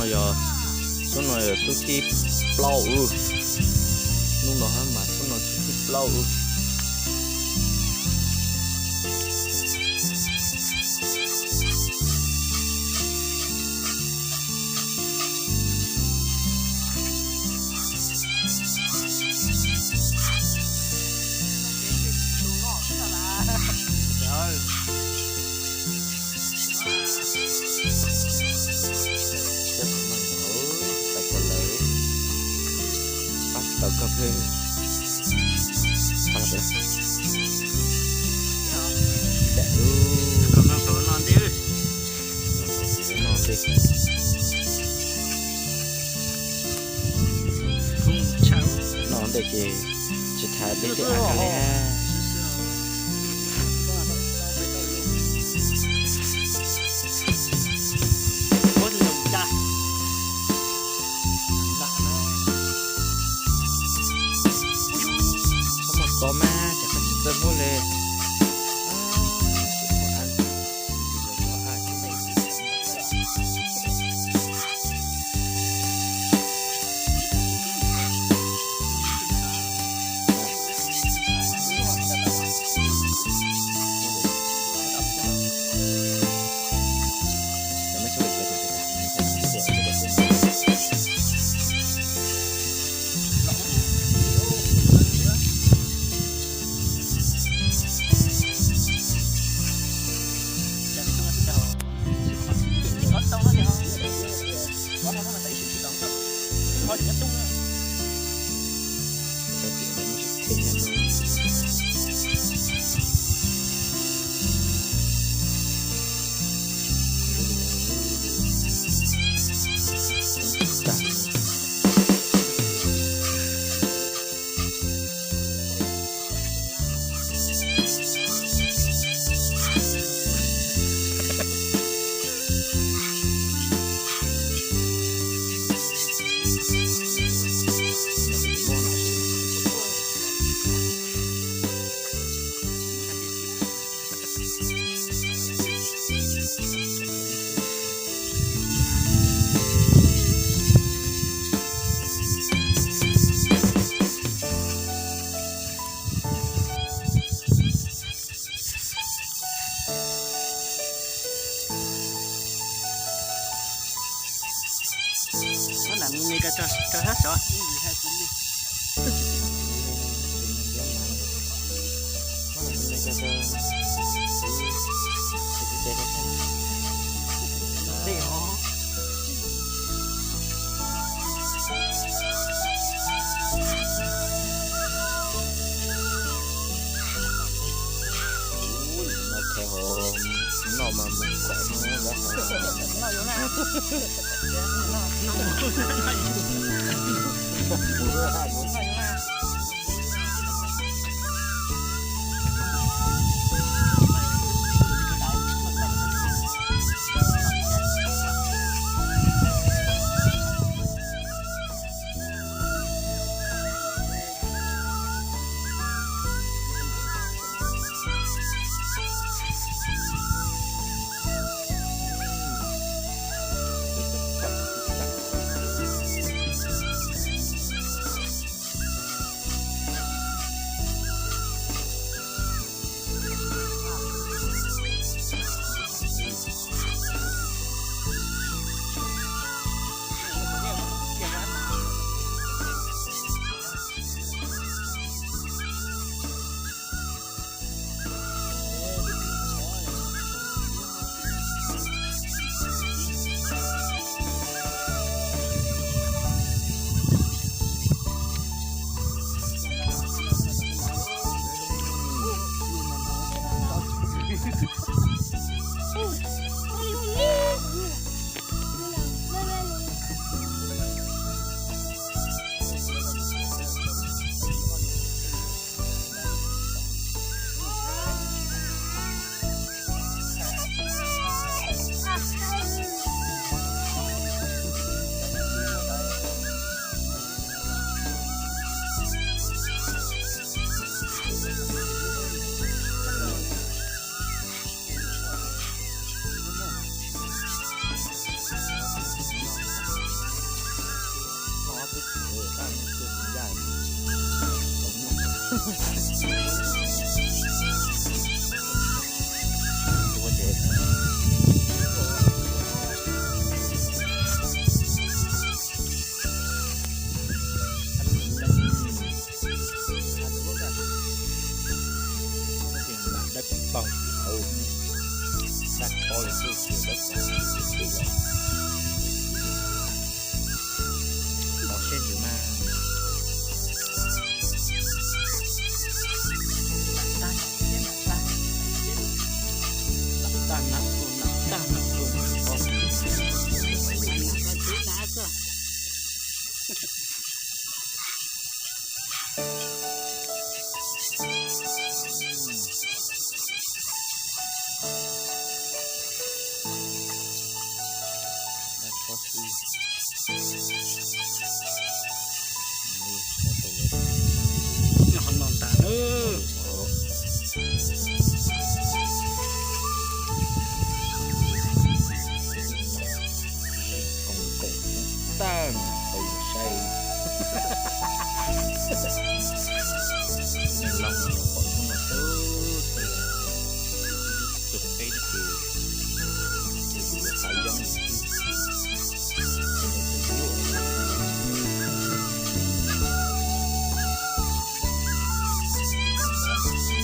Yog, hnub no yog hnub thib plaub, hnub no mas hnub no hnub thib plaub. Tau koj pheej. Noj ntej ces tsis tas deb thiab a li. Txhob muaj txo mas ces koj tsis txawj muab li. Noj mas mus kom no lawm. Tau hauv, tag tso li xwb ces lawv kom tus los. Los seb ntsis mas. Lam tag nam tuaj, lam tag nam tuaj, Nyob qhov no ntag. Koom koom tag tau saib. Neeg laus los pom txog no xwb, tus peb tus, tus yuav xav yooj li xwb. Tsis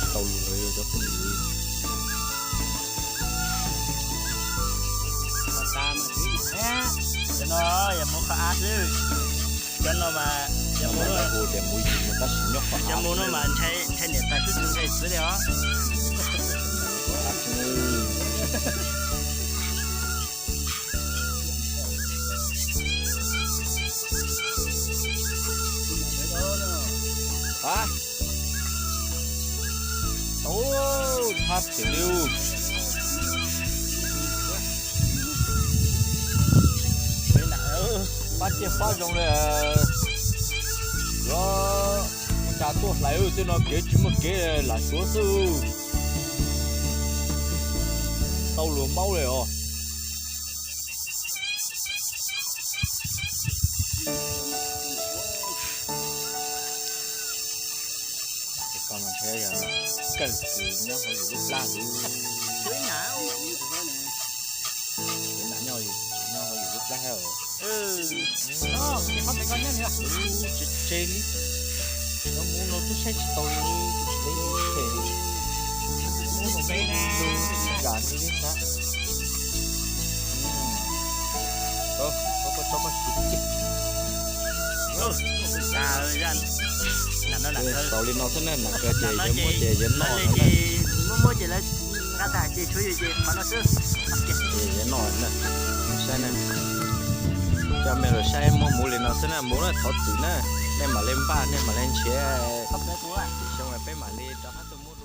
tau lus los yog cov phooj ywg. Cov no yog mus qhov av xwb. Cov no mas, cov mus no mas ntshai niam tais xwb tsis ntshai txiv li os. Thab, thab tim li. Pab ciaj pab zoo li. Yuav ua cas tuaj hlais tej no kev tsis muaj kev lam suav xwb. Tau luag maub li os. Koj mas ntshe yog kawg kws nyob hauv yus lub plab lub. Nam nyob, nyob hauv yus lub plab os. Tse tse li. Cov mus no twb saib tsis taus li, tsis phem li. Mus no peb na, zam li li ntag. Koj tso koj tsis. Tau li no xwb na, nam kawg ces yawg muab ces yawg noj na. Muab muab ces lawv nqa tag ces tshuav yus ces qhov no xwb. Ces yawg noj na, saib na. Coj mej los saib muab mus li no xwb na, mus na thov txim na, nej mam li npaj nej mam li nrhiav. Xyoo peb mam li rov qab tuaj muab.